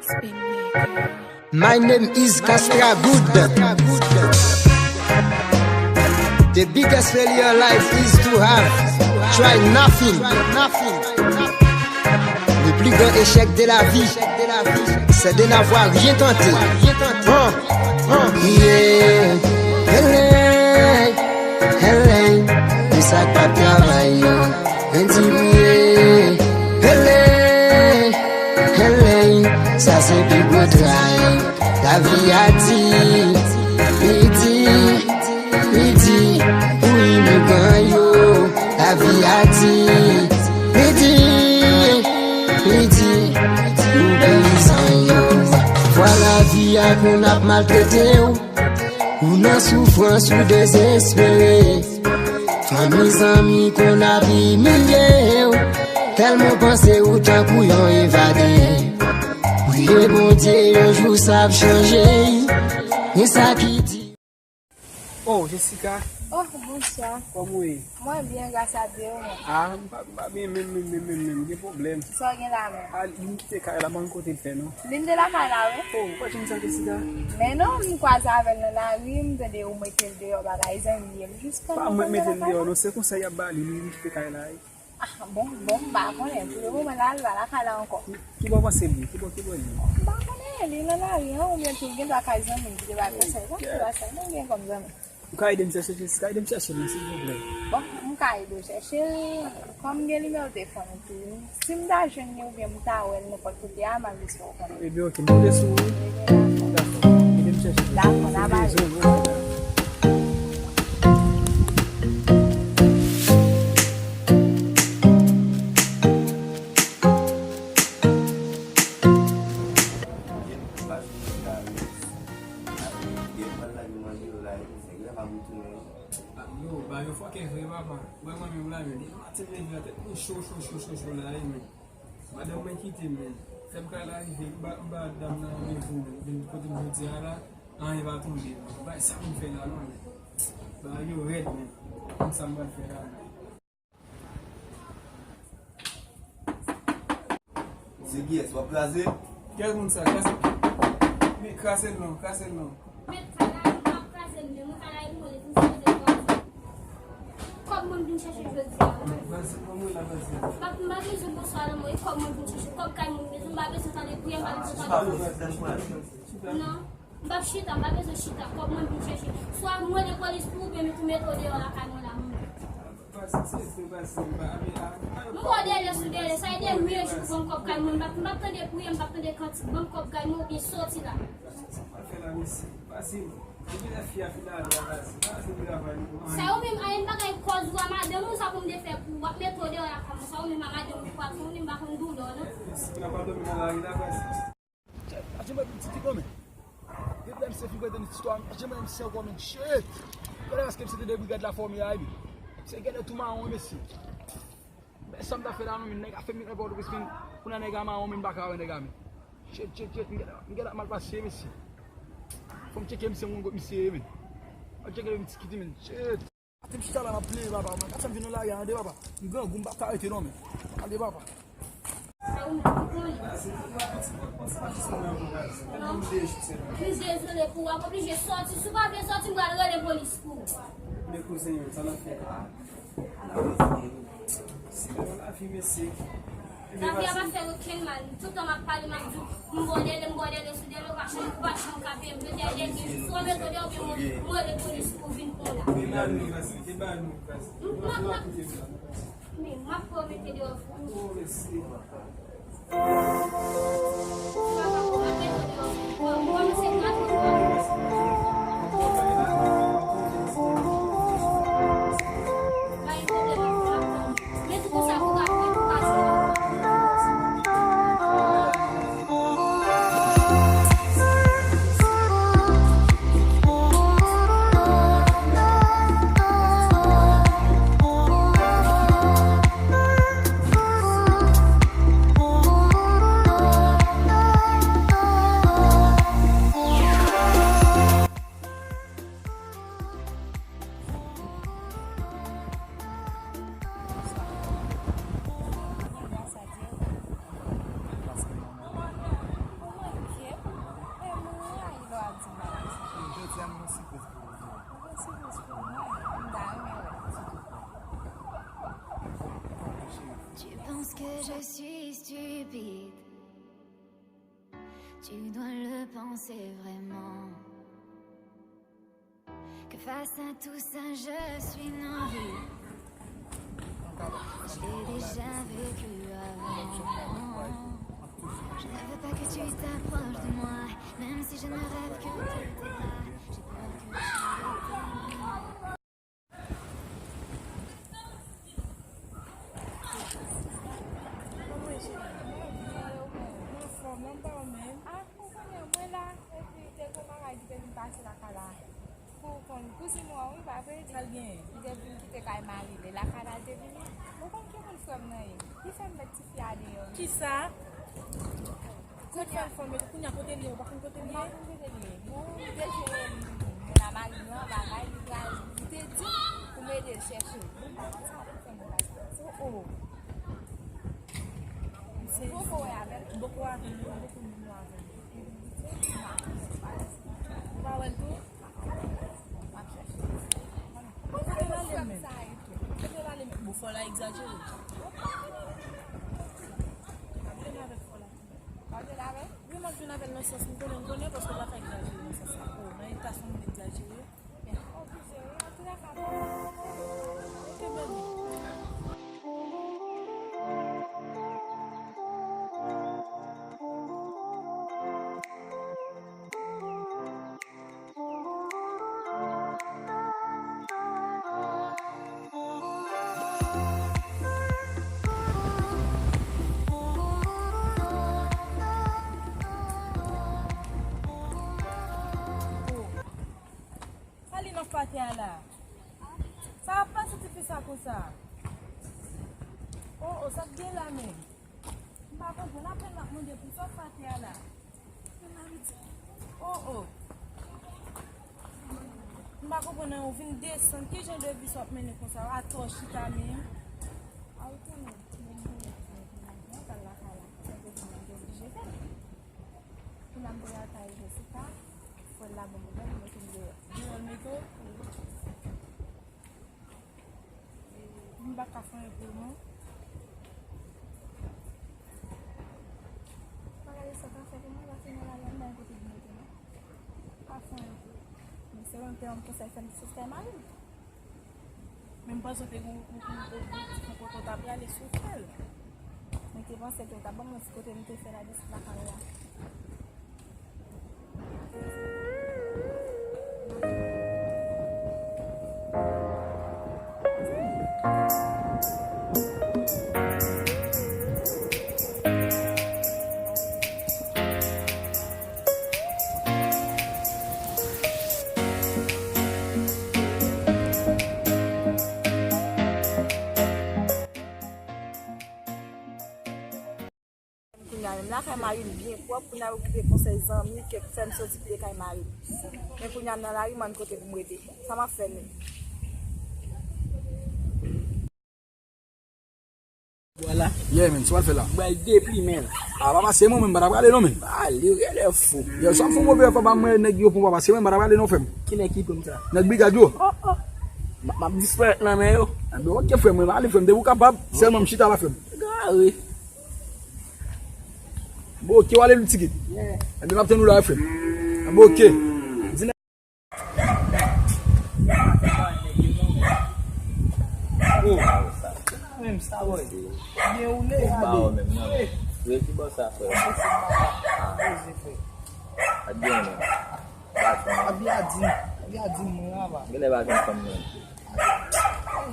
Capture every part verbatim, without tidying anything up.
My name is Castra Good. The biggest failure in life is to have try nothing. Le plus grand échec de la vie, c'est de n'avoir rien tenté. Hein, hein. Yeah. Hello, hello. Pou sa k pa travay yo, men di m ye. Hello, hello. Sa se pi gwo tray. Lavi a di, li di, li di, pou imigran yo. Lavi a di, li di, li di, pou peyizan yo. Vwa lavi a konn ap maltrete w, ou nan soufrans, ou dezespere. Fanmi, zanmi konn ap imilye w, tèlman w panse ou tankou yon evade. Priye Bondye, yon jou sa ap chanje. Men sa ki di. Oh, Jessica. Oh, bonswa. Kòman w ye? Mwen byen, gras a Dye, ou menm? Ah, m pa, m pa byen menm, menm, menm, menm, menm. Gen pwoblèm. Sa w gen la menm? Ah, li kite kay la, pa gen kote l fè, non. Li te lakay la, wi. Oh, ou pa t jwenn sa, Jessica? Men non, m kwaze avè l nan lari, m tande ou mete l deyò, bagay zanmi, m jis Pa mwen mete l deyò, non, se konsèy y ap ba li, li, li kite kay la, wi. Ah, bon, bon, m pa konnen. Pou le moman la, l pa lakay la ankò. Ki bò w panse l ye? Ki bò, ki bò l ye? M pa konnen, li nan lari an, oubyen tou l gen lakay zanmi l ki te bay konsèy la, se pa sa, mwen gen kòm zanmi. Ou ka ede m chèche, Jessica, ede m chèche l, silvouplè. Bon, m ka ede w chèche l. Kòm m gen nimewo telefòn ou tou, si m ta jwenn li oubyen m ta wè l nenpòt kote a, m ap jis fè w konnen. Ebyen, oke, m tonbe sou ou. Dakò. Ede m chèche. Dakò, n ap ale. Yo, ba yo fòkè vre, papa. Mwen, mwen menm la, men, depi maten m leve a, tèt mwen cho, cho, cho, cho, cho la, wi, men. Madanm mwen kite m, men. Fè m kay la rive, m ba, m ba dam nan randevou, men. Vin kote m jodi a la, anyen pa tonbe, men. Bay sa pou m fè la, non, men. Ba yo rèd, men. Konn sa m pral fè la, men. Se kiyès? W ap kraze l? Kiyès moun sa? Kraze l. Men kraze l non, kraze l non. Men kay la, m p ap kraze l, men mwen kay la, e mwen li pou kraze l. Kòb mwen m vin chèche jodi a. Vazi, kòman w la, vazi? M pa, m pa bezwen bonswa non, mwen, e kòb mwen m vin chèche. Kòb kay mwen m bezwen, m pa bezwen tande pou yo, m pa bezwen tande. Non. M p ap chita, m pa bezwen chita. Kòb mwen m vin chèche. Swa m rele polis pou ou, oubyen m tou mete w deyò lakay mwen la, mwen. M ba w dèlè sou dèlè, sa e dènye jou pou ban m kòb kay mwen, m p ap, m p ap tande priye, m p ap tande kantik, ban m kòb kay mwen oubyen soti la. Sa ou menm, a, yon bagay kòz ou a madanm ou, sa pou m te fè pou ou, w ap mete w deyò lakay mwen, sa ou menm a madanm ou, ou pa konn, m pa konn doulè w, non. Shit, pa janm wè pitit li konmen. Depi lè misye fin konte nou istwa, m pa janm wè misye ankò, men. Shit! Gade paske misye te de brigad la fòme a, epi misye genlè tou mawon, mesye. Men sa m ta fè la, non, men nèg a fè m met nan Pòtoprens, men pou nan nèg a mawon, men m pa ka wè nèg a, men. Shit, shit, shit, m genlè, m genlè mal pase, mesye. Fò m tcheke misye, m konn kot misye ye, men. Fò m tcheke pitit li, men. Shit! Atè m chita la, m ap plede, papa. Mwen, gad sa m vin nan lari a, tande, papa. M grangou, m pa ka rete non, men. Tande, papa. M dezole pou w ap oblije sòti. Si w pa vle sòti, m pral rele polis pou ou. Men kouzen yo, sa n ap fè? Se yon lavi, mesye. Lavi a pa fè okenn mal. Toutan m ap pale, m ap di w, m ba w dèlè, m ba w dèlè sou dèlè, ou pa janm, ou pa janm ka peye m. Petèt dènye jou, swa w mete w deyò, oubyen mwen, mwen rele polis pou w vin pran w la. Deba nou, Vazi, deba nou, Vazi. M ap, m ap, men m ap pran w mete deyò. Oh, mesye. Je suis stupide. Tu dois le penser vraiment. Que face à tout ça, je suis navrée. Je l'ai déjà vécu avant. Je ne veux pas que tu t'approches de moi, même si je ne rêve que de tes bras. J'ai peur que tu aies des Mwen fòm, non, pa w menm. Ah, ou konnen, mwen la, epi te gon bagay ki te vin pase lakay la. Pou w konn, kouzin ou an, wi, pa vre? Sa l genyen? Li te vin kite kay mari l, e lakay la l te vini. Ou konn ki moun frè m nan ye? Li fè m met tifi a deyò, wi. Kisa? Kounye a, kounye a, kote l ye? Ou pa konn kote l ye? M pa konn kote l ye. Bon, li te jwenn moun nan mari l lan, bagay, li pral, li te di pou m ede l chèche l. M pa konn sa pou fè m bagay sa. Oh, oh. Se, m poko wè avè l. M poko wè avè l, m poko wè avè l. Ou pa wè l tou? Kote l ale menm? Kote l ale menm? Bon, fò l a egzajere. M ap vin avèk fò l a. Wi, m ap vin avè l nan sans m konnen, m konnen, paske l pa ka egzajere nan sans sa. Oh, nan eta sa m egzajere. Ok, baby. Sa li nan fatra la? Sa ap pase ti fi sa konsa? Oh, oh, sa k gen la menm? M pa konprann, apèn m ap mande pou sa w fatra la. Oh, oh. M pa konprann, ou vin desann. Ki jan de vi sa w ap mennen konsa? Atò, chita menm. A, ou konnen, mwen gen yon pral lakay la. Sa te vin, mwen te oblije fè l. Pou la m te al kay Jessica, fò l la bon bagay, mwen te deyò. Deyò l mete w? M pa ka fè anyen pou l non. Pa gade sa w ka fè pou mwen, pa fè nan lari a, m pa gen kote pou mete non. Pa fè anyen pou l. Men se mwen te yon konsèy fè m sou kay mari m. Men m panse w te gen yon, yon, yon, yon ti fon kote w ta prale sou fè l. Mwen te panse ke w ta ban mwen ti kote m te fè la desann lakay la. Kounye a menm lakay mari m byen pwòp, kounye a okipe konsèy zanmi ke fè m soti kite kay mari m. Men kounye a m nan lari, m pa konn kote pou m rete. Sa m ap fè menm? Vwala. Yeah, man, sa w al fè la? M pral deplimen l. A, papa, se mwen, mwen, m pa ta prale non, men. Ale, rele fou. Yo, sa m fè yon move fò ba mwen, nèg yo pran papa, se mwen, m pa ta prale non, frè m. Kilè ki pran sa? Nèg brigad yo. Oh, oh. M, m ap disparèt nan men yo. Enben, ok, frè m, mwen, ale, frè m, depi w kapab, sèlman m chita la, frè m. Gare. Bon, ok, w ale lout tikit. Yeah. Enben, m ap tann ou la, frè m. Enben, ok. Di nèg. Oh. Menm sa, boy. Byen woule. Ba w menm, non. Wi, ki bò sa, frè? Poze, frè. A byen, non. Abi a di, abi a di mwen la, ba. Genlè pa jwenn fanm, non.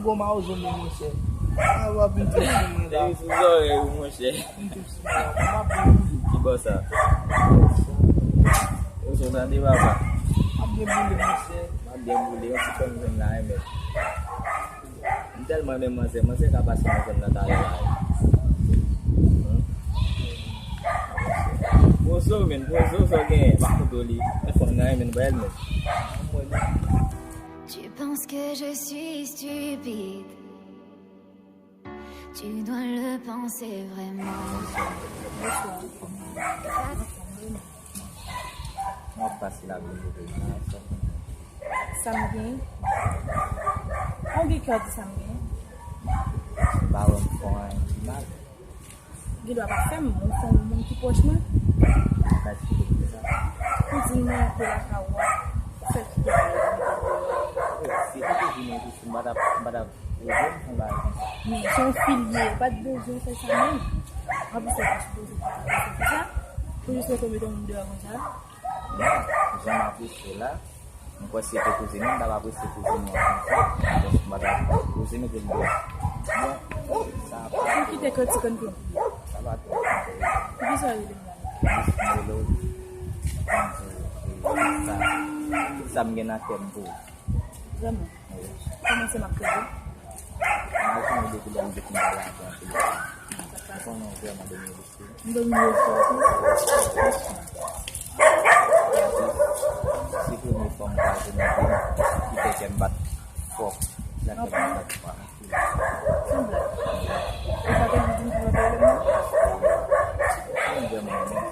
Gwo mawozo men, monchè. A, w ap vin tou sou mwen la. Te sou zòrèy ou, monchè. Vin tou sou mwen la. M ap vin boule. Ki bò sa? Ou sou tande, papa? M ap byen boule, monchè. M ap byen boule, yon ti fanm jwenn la, men. M tèlman renmen manzè, manzè ka pase nan zòn nan talè la. Pozo, men, pozo, sa w genyen, pa koute li. Men fanm nan renmen bèl, men. Tu penses que je suis stupide? Tu dois le penser vraiment. Mwen ap pase la pou mwen. Sa m gen? Ou gen kè di sa m gen? Ba wè m fò anyen di mal. Ou gen dwa pa fè m, ou se yon moun ki pwòch mwen. Ou ka eksplike m sa? Kouzin mwen te lakay ou a, ou fè kite l ale. Si te kouzin mwen jis, m pa t ap, m pa t ap poze m pou yon bagay konsa. Men, se yon fi l ye, ou pa t bezwen fè sa menm. Anplis, ou pa sipoze pou sa. Pou jis rekonmete yon moun deyò konsa. Non, jan m apresye w la, m kwè si se te kouzin mwen, m t ap apresye kouzin mwen konsa. Donk, m pa t ap oze mete l deyò. Bon, sa pa. Ou kite kantik an pran. Sa pa twò. Poukisa w rele m la? Miss Melo, m di w, e, sa, sa m gen nan kè m pou ou. Vrèman? Wi. Kòmanse m ap tande. Imajine w depi lè m di w m pa la anpil. Ou konnen w vrèman domine. Mwen menm yo sou tou. Se premye fwa m kwaze nan vi m ki fè kè m bat fò. Sa kè m bat fò. Se yon blag. Ou pa te anvi di m pou mwen pale mwen? Mwen vrèman renmen.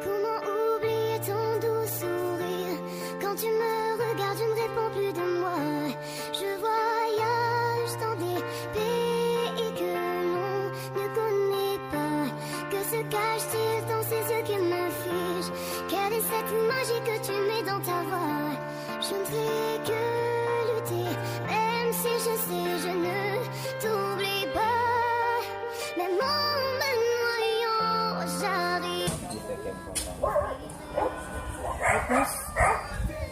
Comment oublier ton doux sourire? Quand tu me regardes, je ne réponds plus de moi. Je voyage dans des pays que l'on ne connaît pas. Que se cache-t-il dans ces yeux qui me figent? Quelle est cette magie que tu mets dans ta voix? Je ne fais que lutter, même si je sais je ne t'oublie pas. Même en me noyant, j'arrive. Repons,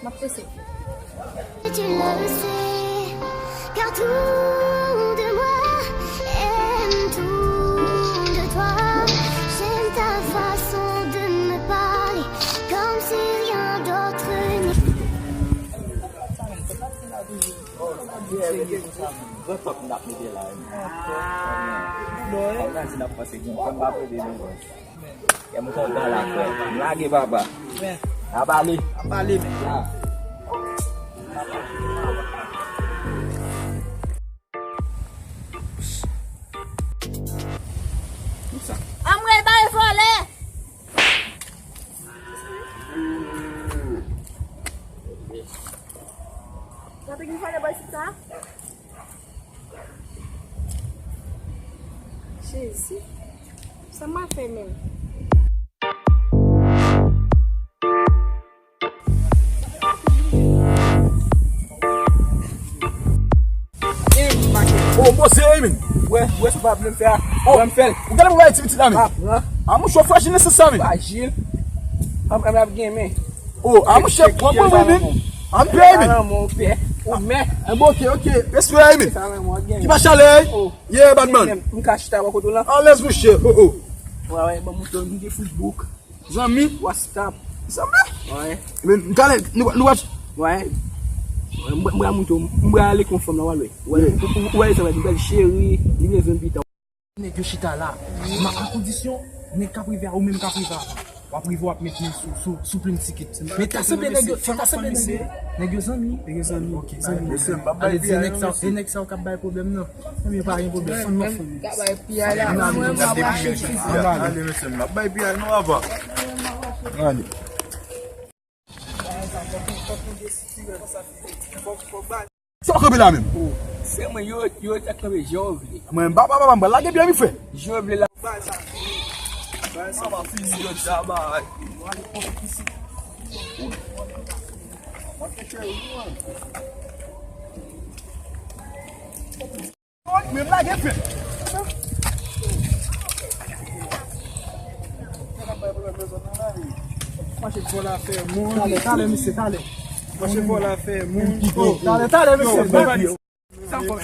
m ap pese. Tu le sais, car tout de moi aime tout de toi. J'aime ta façon de me parler, comme si rien d'autre n'existait. Gran top n ap mete la. Fanm nan di n ap pase gen fanm pa plede nou. Kè m kontan la, frè. M lage, papa. N ap ale. N ap ale, men. Anmwey, bay vòlè! Sa te gen vòlè bò isit sa? Jezi. Sa m ap fè menm? Oh, bon, se Emin. Wè, wè, sa pa vle m fè a. Oh, wè, m fè l. Ou gade pou bay ti pitit la, men. Ah, mouche, frajil nan sans sa, men. Frajil. An, an ap gen, men. Oh, ah, mouche, w ap pran mwen, men. An pè, men. Ou mè. An bon, ok, ok. Respè, men. Ki pa chalè? Oh. Yeah, bad man. M ka chita bò kote w la. Alèz, mouche. Oh, oh. Wè, wè, bon, mouton, m gen Facebook. Zanmi? WhatsApp. Zanmi? Wè. Men, m ka ale, nou, nou watch. Wè. Wè, m, m, m, mouton, m, m ale kon fanm la, wè. Wè, ou, ou, ou wè, sa va di bèl cheri, li bezwen pita. Nèg yo chita la. M a kondisyon, nèg k ap rive a, ou menm k ap rive avan. W ap rive, w ap met men sou, sou, sou plim sikit. Men ta sanble nèg yo, ta sanble nèg yo. Nèg yo zanmi. Nèg yo zanmi. Ok, zanmi. Mesye, m p ap bay piyay non, mesye. E nèg sa yo k ap bay pwoblèm nan. Zanmi, pa gen pwoblèm. Fann nan fann. Ka bay piyay la. Ann ale, mesye, m p ap bay piyay non, papa. Ann ale. Sa w kanpe la menm? Se mwen, yo, yo te kanpe jan w vle. Mwen, m pa, pa, pa, pa, m pral lage pye m, frè. Jan w vle la. Bay sa. Bay sa, m ap fini jodi a, bay. Mwen m lage fè. Mache vòlè afè moun. Talè, talè, mesye, talè. Mache vòlè afè moun. Talè, talè, mesye. Sa fò.